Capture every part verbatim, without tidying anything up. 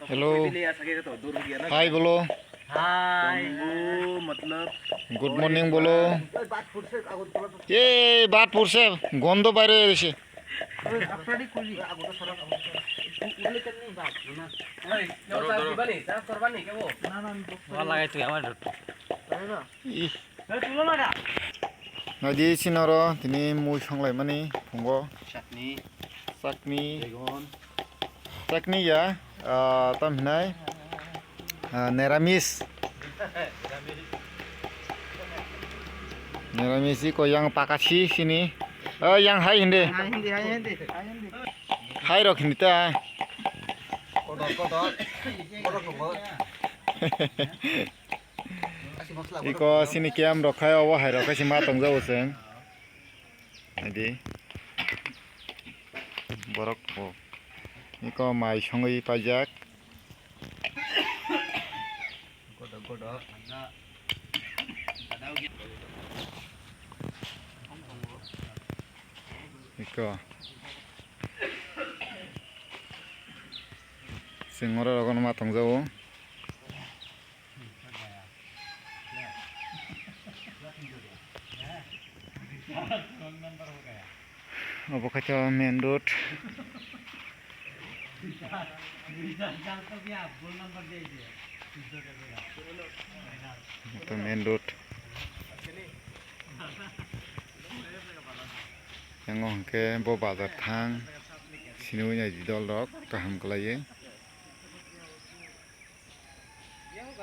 Hello. Hi bolo. Hi. Good morning bolo. Ye batpur se gondo baire ese. Ih. Naidi sinoro tini mui songlaimani phungo. Chutney. Chutney. Begun. Chutney ya, ah, tam hinai, ah, neramis. Neramis iko yang pakasi sini. Oh, yang hai hindi. Hai hindi, hai hindi, hai hindi. Hai rok hindi ta. Kodok, kodok. Kodok, kodok. Iko sini kiam rok khai obo hai rok khai si ma tongjago chwng. Naidi. Borok bo. Iko mai songwi paijak. Iko. Chwng oro rok no ma tongjago. Obo khe to main road. Obo to main road. Yang o hwnkhe bo bazar thang siniwi naidi dol rok kaham kwlaiwi.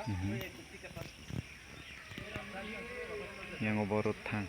Mhm. Yang o bo road thang.